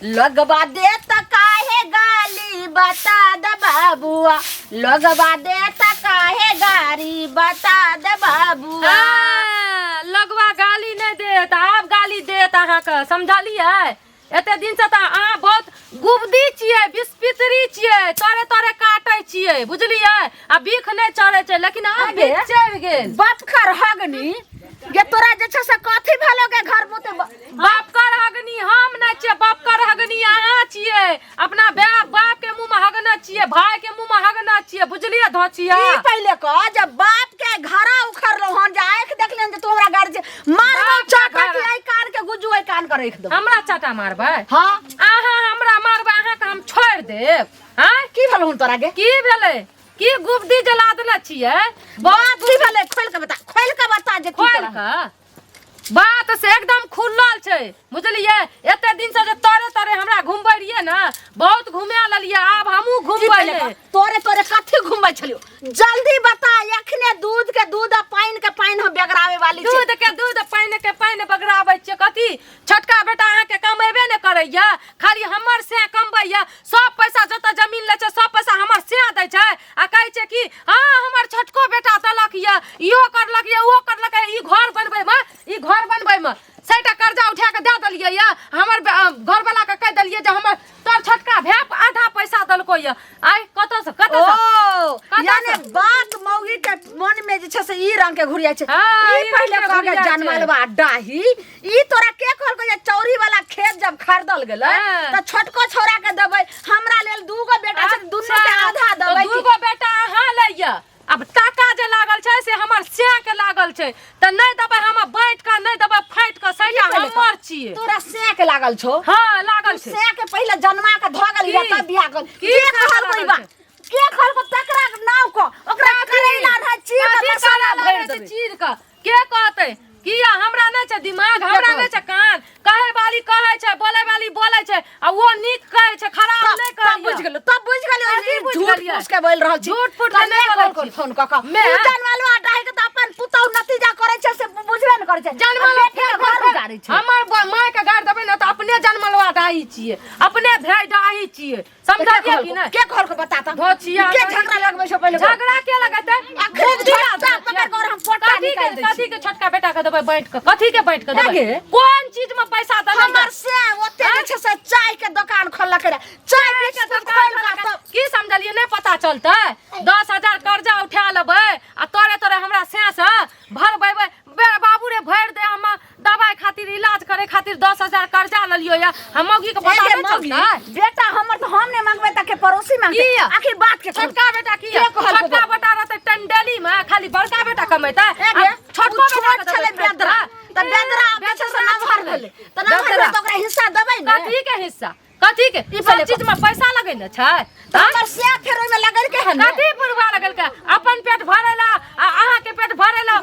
लगवा दे त काहे गाली बता द बाबुआ, लगवा दे त काहे गारी बता द बाबुआ। हाँ, लगवा गाली नहि देत, आब गाली देत अहाँके, समझलियै? एते दिन से तऽ अहाँ बहुत गुबदी छियै, बिस्पितरी छियै, तोरे तोरे काटै छियै, बुझलियै? आ बिख नहि चढ़ै छै, लेकिन आब अगे। बिख चढ़ि गेल। बाप खर हगनी गे, तोरा जे छै से कथी भेलो गे घर मुते? बाप कर हगनी हम नहि छियै, बाप कर हगनी अहाँ छियै। अपना बाप बाप के मुँह में हगना छियै, भाय के मुँह में हगना छियै, बुझलियै धोचिया? ई पहिले कह जब बाप के घरा उखड़लो हन, जे आंखि देखलियन जे तू हमरा गाड़ी छै मारबो बाप के चाटा घर। के आई कान के गुज्जू आई कान के रख दो। हमरा चाटा मारबै? हां। अहाँ हमरा मारबै, अहाँके हम छोड़ि देब? आँय? की भेल हन तोरा गे? की भेलै? की गुबदी जला देने छियै? बात की भेलै, खोल के बता, खोल के बता जे की खोल तोरा। के बात से एकदम खुलल छै, बुझलियै? एते दिन से जे तोरे तोरे हमरा घुमबै रहियै ने, बहुत घुमा लेलियै, आब हमहूँ की घुमबै पहिले ले। कह, तोरे तोरे कथी घुमबै छलियो, जल्दी बता। एखने दूध के दूध आ पानि के पानि हम बेगरावे वाली छी। दूध के दूध पानि के पानि बगराबै छियै कथी? छोटका बेटा अहाँके कमेबे ने करैया, खाली हमर से कमबैया। सब पैसा जतऽ जमीन लै छै, सब पैसा हमर से दै छै, आ कहै छै कि हँ हमर छोटको बेटा देलक यऽ, इहो करलक यऽ, ओहो करलक यऽ। ई घर बनबैमे, ई घर बनबैमे सैटा कर्जा उठा कऽ दए देलियै यऽ। हमर घरवला के कहि देलियै जे हमर तोर छोटका भाय आधा पैसा देलको यऽ। आइ कतऽसँ कतऽसँ ओ कतऽ यानी से? बात मौगी के मन में जे छै से ई रंग के घुरिया छै। हाँ, ई ई पहिले रंग के कह के घुरिया छै। जनमलवा डाही, ई तोरा के कहलको जे चौरी वाला खेत जब खरीदल गेलै हाँ। त छोटको छोरा के देबै? हमरा लेल दूगो बेटा छै, दुनू के अच्छा, आधा तऽ देबै? दूगो बेटा अहाँ लैया, आब टाका जे लागल छै से हमर सैं के लागल छै, तऽ नहि देबै हम बाँटि कऽ, नहि देबै फाटि कऽ, सैटा पहिले कह। हमर छियै। तोरा सैं के लागल छौ? हँ, लागल छै। सैं के पहिले जन्मा के धऽ गेल की? तब बियाह कर। की के सैं के कहलको ई लागल बात? छै? के कहलको? तकरा नाव को ओकरा करैला रहै चीर के कथी मसाला करैला भरि रहै छै देबै। चीर कऽ? के कहतै? किया हमरा नहि छै दिमाग? हमरा नहि छै कान? कहै वाली कहै छै, बोलै वाली बोलै छै, आ ओ नीक कहै छै, खराब तब नहि तब कहै। बुझि गेलो, तब बुझि गेलो। कथी ई बुझि झूठ गेलियै? फूस के बोल रहल छी। झूठ फूट के कने नहि बोलै कॉल छी। फोन कऽ कऽ मैं? उ जनमलवा डाहि के तऽ अपन पुतहु नतीजा करै छै से बुझबे ने करै छै, जनमलवा आ बेटी के फेर घर फेर उजाड़ै छै। हमर माय के गारि देबै ने तऽ अपने जनमलवा डाही छियै, अपने भाय डाही छियै, समझलियै कि नहि? के कहलको बता त। धोचिया के झगड़ा लगबै छै पहिले? झगड़ा के लगेतै? अखन झोटा पकड़ के और हम पोटा कथी के निकालि दै छी। कथी के छोटका बेटा के देबै बाँटि के? कथी के बाँटि के देबै? आगे? कोन चीज में पैसा देबै? हमर से ओते जे छै से चाय के दुकान खोललक रहे, चाय बिस्कुट खोल के तब की समझलियै? नहि पता चलतै? 10,000 कर्जा उठा लेबै आ तोरे तोरे हमरा सैं से भरबेबै। बे बाबू रे, भरि दे, हम दवाई खातिर, इलाज करे खातिर 10,000 कर्जा लेलियो या। हम मौगी के पता एगे नहीं मौगी, चलतै? बेटा हमर तऽ हम नहि मांगबै तऽ के पड़ोसी मांगतै? किया? आखिर बात के खोल। छोटका बेटा की के कहलको? छोटका बेटा रहतै टंडेली में, खाली बड़का बेटा कमेतै? एगे, आ छोटको उ बेटा छोट के छलै देबै बेदरा, तऽ बेदरा आब जे छै से नमहर भेलै, तऽ नमहर बेदरा। भेलै तऽ ओकरा हिस्सा देबै ने? कथी के हिस्सा? कथी के? ई सब पहिले चीज में पैसा लगे ने छै? तऽ हमर से फेर ओहिमे लगेलकै हन ने? कथी पुरवा लगलकै? अपन पेट भरेला आ अहाँ के पेट भरेला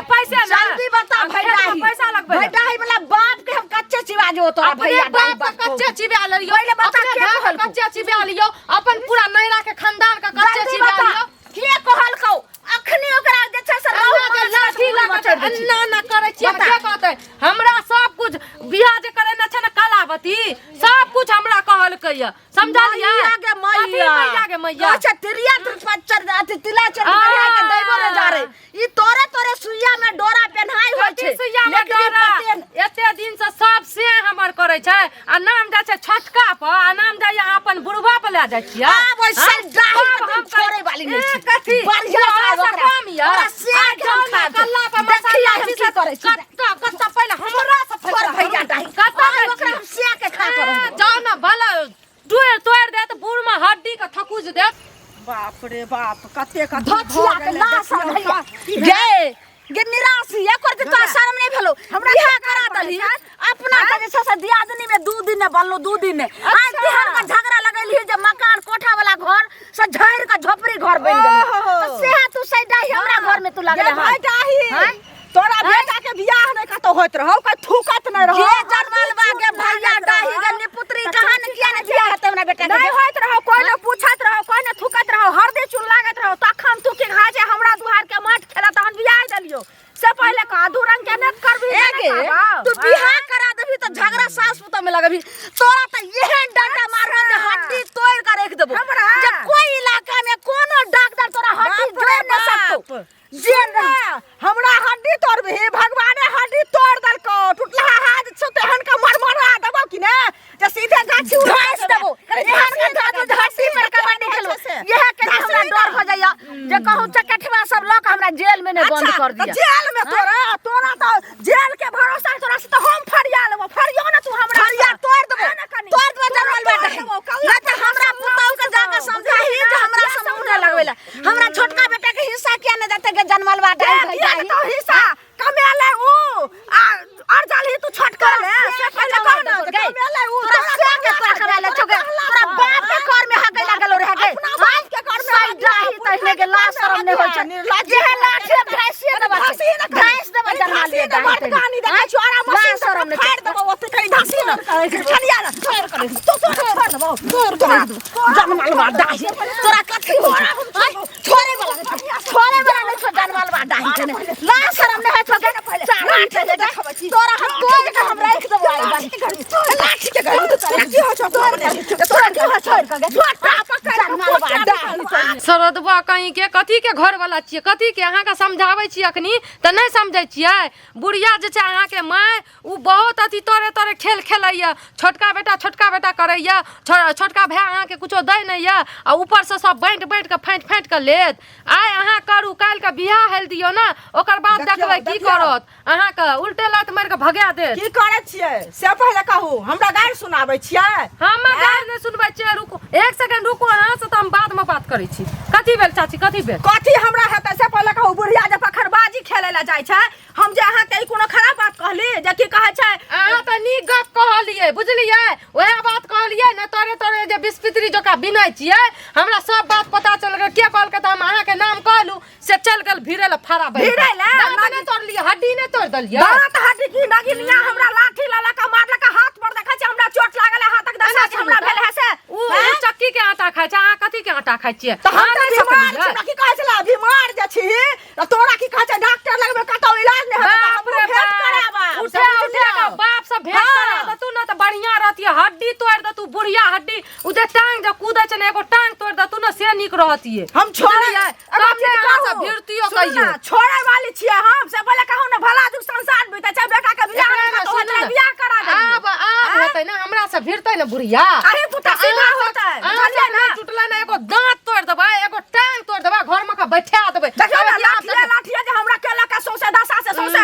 पैसे ना? जल्दी बता। आ खेत में भैडाही पैसा लगबै ला। भैडाही वाला बाप के हम कच्चे चिबा जो तोरा अपने भैया डाही बाप के बाप को। कच्चे चिबा लेलियो। पहिले बता अपने के भाय के कहलकौ? कच्चे चिबा लियो, अपन पूरा नैरा के खानदान के कच्चे जल्दी चिबा बता लियो। के कहलकौ? अखनी ओकरा जे छै से अन्ना रोहु के माछ लाठी मुँह में लगा चढ़ि दै छी। अन्ना ना करै छियै। बता। के कहतै हमरा? सब कुछ बियाह जे करे ने छै ने कलावती, सब कुछ हमरा कहलकै या, समझलियै? मैया गे कथी मैया। मैया गे मैया? अच्छा, तिरिया त्रिपच्चर अथी तिला चर बढ़ा के दैबो रे जा रे। ई तोरे तोरे सुइया में डोरा पेन्हाई होय कथी छै। सुइया में लेकिन ई डोरा? पते न- एते दिन से सब से हमर करै छै आ नाम जाइ छै छोटका पर, आ नाम जाइए अपन बुढ़वा पर लए जाइ छियै। आब ओइ हाँ? से डाही के आब हम हम छोड़े वाली नहीं ए, छी। कथी? बढ़िया से आब ओकरा ओकरा। कम यऽ। ओकरा से आ के हम जाउ ने खायब। कल्ला पर देखिए मसाला हम की चीज करै छी। कत्ता कत्ता पहिले हमरा से छोड़ फैसला भैया डाही। कत्ता आब जाइ ओकरा छियै? हम से के खा के ए, रहबै। जाउ ने, भला तोड़ि तोड़ि देत, बूढ़ में हड्डी के थकुच देत। बाप रे बाप, कते कते धोचिया के लाश भैया गे गे निराशी एकर जे तोरा शर्म नहीं भेलो? हमरा बियाह के करा पड़ै दलही छै? अपना के जे छै से दियादनी में 2 दिन ने बनलो, 2 दिन ने आज तिहार के झगड़ा लगेलही जे मकान कोठा वाला घर से झड़ि के झोपड़ी घर बनि गेल। ओहो। तऽ सेहे तू सैडाही हमरा घर में तू लगले गे हन। भाई डाही, हैं? तोरा बेटा के बियाह नहीं कतौ होइत रहौ, कोई थूकत नहीं रहौ। गे जनमल बा गे भैया डाही गे निपुत्री, कहाँ ने किया ने बियाह हेतै हमरा बेटा के? नहीं होइत रहौ, कोई ने पूछत रहौ, कोई ने थूकत रहौ, हरदी चून लागत रहौ, तखन तू की घाजे हमरा दुहार के माटि खेला तहन बियाह देलियो। से पहिले कह दू रंग के ने करबी ए गे तू बियाह करा देबी त झगड़ा सास पुतोह में लगबी तोरा त एहन डंडा मारब जे हड्डी तोड़ के रख देबो हमरा? जे कोई इलाका में कोनो डॉक्टर तोरा हड्डी बाप रे जोड़ न सकतो बाप। जे सुन ना, हमरा हड्डी तोड़बही भगवाने हड्डी तोड़ देलको टुटलहा हाथ छौ तेहन के मरमरा देबो कि ने जे सीधे गाछी उड़ा घास देबो एहन के दादू हड्डी पर कबड्डी खेलबो इहे के हमरा डर हो जाइया जे कहूं चकठवा सब लऽ के हमरा जेल में ने बंद कर अच्छा, दिया तऽ जेल में तोरा तोरा तो जेल के भरोसा तोरा से तो हम फरिया लेबो फरियो ना तू हमरा फरिया तोड़ देबो आ ना कनी। तोड़ देबो तोरा जनमल तोड़ देबो, बेटा कौआ ना तऽ हमरा पुतहु के जाके समझाही जे हमरा से मुँह नहि लगबेला हमरा छोटका बेटा के हिस्सा किया नहि देते के जनमल बाटा दे दिया के तो हिस्सा कमेले ऊ आ और जालही तू छोटका ले से पहिले कह ना जे कमेले ऊ तोरा से के तोरा कमेले छौ गे तोरा बाप के कर में हगे लागल रहे गे अपना बाप के कर में सही डाही तहने के लाज शरम नहि होइ छै निर्लज्ज जे लाठी भैंसिए देबा धासी ना भैंस देबा जनमल धासी ना बड़ कहानी देखै छौ आरा मशीन लाज शरम नहि फाड़ देबो ओते कहीं धासी ना छलिया ना तो तोड़ छोड़ देबो तोड़ के रख देबो जनमल बा डाही तोरा कथी होइ छै आँय? छोड़े वाला नहि छौ छोड़े वाला नहि छौ जनमल बा डाही के ने लाज शरम नहि होइ छौ गे लाठी के देखबै तोरा हम तोड़ के हम राखि देबो आइ बारी लाठी के गई तोरा की हो छौ तोरा की हो छौ झोटा पकड़ जनमल बा डाही शरदबा कहीं के कथी के घर वाला छियै कथी के अहाँके समझाबै छी अखनी तऽ नहि समझै छियै बुढ़िया जे छै अहाँके माय ओ बहुत अथी तोरे तोरे खेल खेलैए छोटका बेटा छोटका बेटा करैए छोटका भाय अहाँके कुछो दै नहि यऽ आ ऊपरसँ सब बाँटि बाँटिके फाँटि फाँटिके लेत आइ अहाँ करू काल्हिके बियाह हेल दियौ ने ओकर बाद देखियौ, देखबै की देखियौ। करत अहाँके उल्टे लात मारिके भगा देत की करै छियै से पहिले कहू हमरा गारि सुनाबै छियै हम गारि नहि सुनबै छियै रुकू एक सेकंड रुकू अहाँ से तऽ हम बादमे बात करै छी कथी भेल चाची कथी भेल कथी हमरा हेतै से पहिले कहू बुढ़िया जे पखरबाजी खेलै लए जाइ छै हम जे अहाँके ई कोनो खराब बात कहली जे की कहै छै अहाँ तऽ नीक गप कहलियै बुझलियै वएह बात कहलियै ने तोरे तोरे जे बिस्पित्री जकाँ बिनै छियै हमरा सब बात पता चल गेल के कहलकै तऽ हम अहाँके नाम कहलहुँ से चल गेल भिड़े लए फाड़ा बहि भिड़ै लए? दाँत नहि तोड़लियै हड्डी नहि तोड़ि देलियै दाँत हड्डी की नगिनिया हमरा लाठी लऽ लऽ कऽ मारलक हाथ पर देखै छै हमरा चोट लागल है हाथक दशा जे हमरा भेल है से उ उ चक्की के आटा खाइ छै अहाँ कथी के आटा खाइ छियै तऽ हम अहाँ तऽ नहि बीमार छी सकलियै हमरा की कहै छलै बीमार जे छी तऽ तोरा की कहै छै डॉक्टर लगमे कतौ इलाज नहि हेतौ तऽ बाप हमरो रे भेंट बाप कराबब उठे उठे के बाप से भेंट हाँ। करा देतू ना तऽ बढ़िया रहतियै हड्डी तोड़ि देतू बुढ़िया हड्डी उ जे टांग जे कूदै छै ने एगो टांग तोड़ि देतू ने से नीक रहतियै हम छोड़े बुझलियै? तब ने अहाँ से भिड़तियो कहियो छोड़े वाली छियै हम से पहिले कहू ने भला जुग संसार बीतै छै बेटा के बियाह एकरा नहि ने कतौ सुनू होतै ने, बियाह करा देलियै आब आब हेतै ने हमरा से भिड़तै ने बुढ़िया अहीं पुता सीधा होतै अहाँ बुझलियै सब ने नहि टूटलै ने एगो दाँत तोड़ि देबै एगो टांग तोड़ि देबै घरमे के बैठा देबै देखियौ ने कहबै कि आब लाठिए लाठिए जे हमरा केलक है सौंसे दशा से सौंसे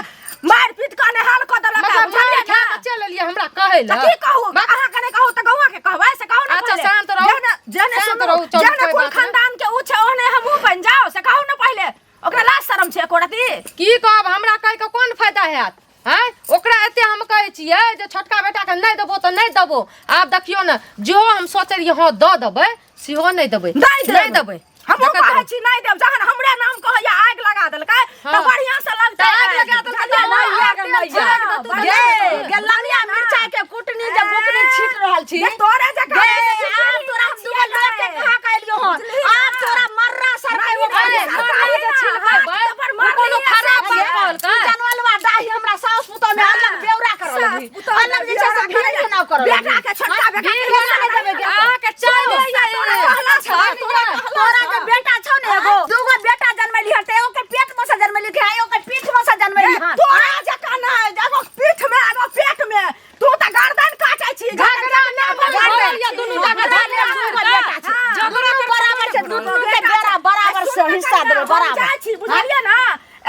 मारि पीट कऽ नेहाल कऽ देलक है मतलब बुझलियै मारि खा ने कऽ चलि एलियै हमरा कहै तऽ लए की कहू अहाँ के नहि कहू तऽ गौआ के कहबै से कहू ने अच्छा, पहिले। शान्त रहू। जेहने जेहने शान्त सुनू रहू, चलू, जेहने कोइ कुल बात नहि। खानदान के ऊ छै ओहने हमहूँ बनि जाउ से कहू ने पहिले ओकरा लाज शरम छै एको रती की कहब हमरा कहि कऽ कोन फायदा हैत आँय ओकरा एते हम कहै छियै जे छोटका बेटाके नहि देबो तऽ नहि देबो आब देखियौ ने जेहो हम सोचै रहियै हँ दऽ देबै सेहो नहि देबै नहि देब नहि देबै हमहूँ देखैत कहै रहू। छी नहि देब जहन हमरे नाम कहैया आगि लगा देलकै तऽ हाँ। बढ़िआँ से लगतै तऽ आगि लगा देलकै तऽ बुझलियै आगि ने? लागल नहि हाँ, यऽ। बढ़िआँ गे से। गे ललिया मिरचाई के कुटनी जे बुकनी छीट रहल छी जे तोरे जकाँ गे नहि आब तोरा हम दूगो लोग के कहा कहलियो हन बुझलिही ना? आब तोरा मर्रा सर के नहीं, ऊपर नहीं, सरकारी मर्रा जे छिलकै हाथ भाई, पर ओ कोनो मारलियै खराब से बात कहलकै। जनवलवा डाही हमरा साउस पुतोह में अलग बेवरा करऽ सास लगली पुतोह में अलग जे छै से बेवरा भीड़ ना करऽ बेटा के छोटका बेटा के भीड़ नहि देबै गे अहाँके चाय दैया तोरा कहला छौ, तोरा कहला तोरा छौ। जे बेटा छौ ने एगो दूगो बेटा जनमेली हन त एगो के पेट में से जनमेली हन एगो के पीठ में से जनमेली हन तोरा जकाँ नहि एगो पीठ में एगो पेट में तू तऽ गर्दन काटै छी झगड़ा ना गर्दन भऽ दुनू जगह झगड़ा दुनू बेटा छै झगड़ा दुनू बराबर छै दुनू के बेरा बराबर से हिस्सा देबै बराबर जाइ छी बुझलियै ना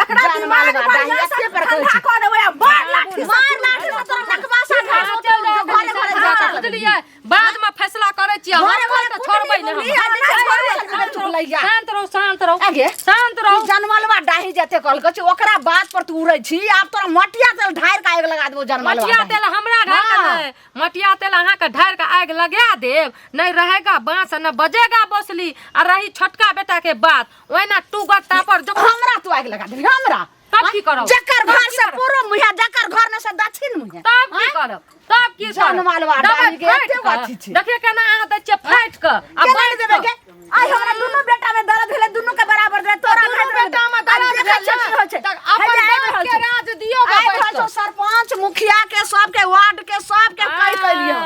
एकरा जान दिमाग मालवा बढ़िआँ डाही से एते पर कहै ठंडा छै। कऽ देबै आ मार लाठी से मार लाठी से तोरा नकबासा घास हाँ, चल जाओ घरे घरे जा जा कऽ, बुझलियै बाद में फैसला करै छियै हम घरे घरे तऽ छोड़बै नहि कुटनी हम बुनी आ जे छै छोड़बै नहि चुकलैया। शान्त रहू शान्त रहू आगे शान्त रहू जनमलवा डाही जते कहलकै छै ओकरा बात पर तू उड़ै छी आब तोरा मटिया तेल ढारि के आगि लगा देबो जनमलवा मटिया डाही। तेल हमरा ढारि के हाँ। नहि मटिया तेल अहाँके ढारि के आगि लगा देब नहि रहेगा बाँस न बजेगा बसली आ रही छोटका बेटा के बात ओहिना टूगर टापर जो हमरा तू आगि लगा देबी हमरा तब की करब? जकर तब घर की से करब? पूर्व मुहे जकर घर में से दक्षिण मुहे तब की करब तब की करब जनमालवा देबै डाली के फाटि एते कऽ। अथी छै। देखियौ केना अहाँ दै छियै फाटि कऽ आ केना बाँटि देबै कऽ। गे? आइ हमरा दुनू बेटा में दर्द भेलै, दुनू के बराबर दे तोरा। दुनू बेटा में दर्द देखै भेल छियै की होइ छै। तऽ अपन हे जे आबि बाप रहल के छौ। राज दियौ गे आबि रहल बैस छौ कऽ। सरपंच मुखिया के, सबके, वार्ड के, सबके कहि कहि लिअ,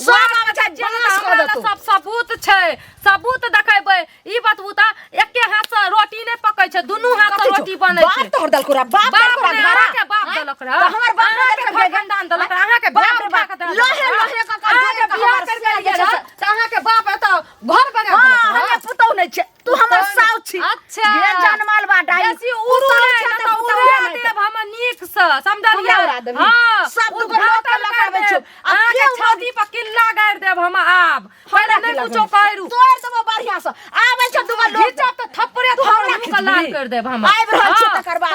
सब आबै छै, बाँस कऽ हमरा देतौ। सब सबूत छै, सबूत देखेबै। ई बतबू तऽ एके हाथ से रोटी नहि पकै छै, दुनू हाथ से कथी छौ? रोटी बनै बाप छै। तोहर देलको रे? बाप बाप देलको रे ने घरा? अहाँके बाप देलक रहे। तऽ हमर बाप अहाँके देलक घर रे? खानदान देलक रहे, अहाँके बाप बाप रे उठा बाप, कऽ देलक लोहे रहे। लोहे कऽ कऽ अहाँके जोड़ि कऽ बियाह हमर करि सिया गेलियै जे छै रहे, तऽ अहाँके बाप एतऽ घर बना हाँ, देलक रहे। हमे पुतहु नहि छै, तू हमर साउ छी। अच्छा। गे जनमाल बा डाई। बेसी उड़ू पुतहु नहि, छै नहि तऽ तऽ पुतहु उड़ा नहि। देब हम नीक से, समझलियै? हमरा उड़ा देबही? हाँ, सब दूगो उद्घाटन लोक के लगाबै कर छौ। देब। आ अहाँके केओ छाती पर किल्ला गाड़ि देब हम आब। पहिले नहि किल्ला कुछो गाड़ि? करू। तोड़ देबो बढ़िया से। आबै छै दूगो लोक। घिचब तऽ थप्पड़े तू थप्पड़ हमरा मुँह के लाल खिचबही? कर देब हम। आबि रहल छौ हाँ। तकर बाद।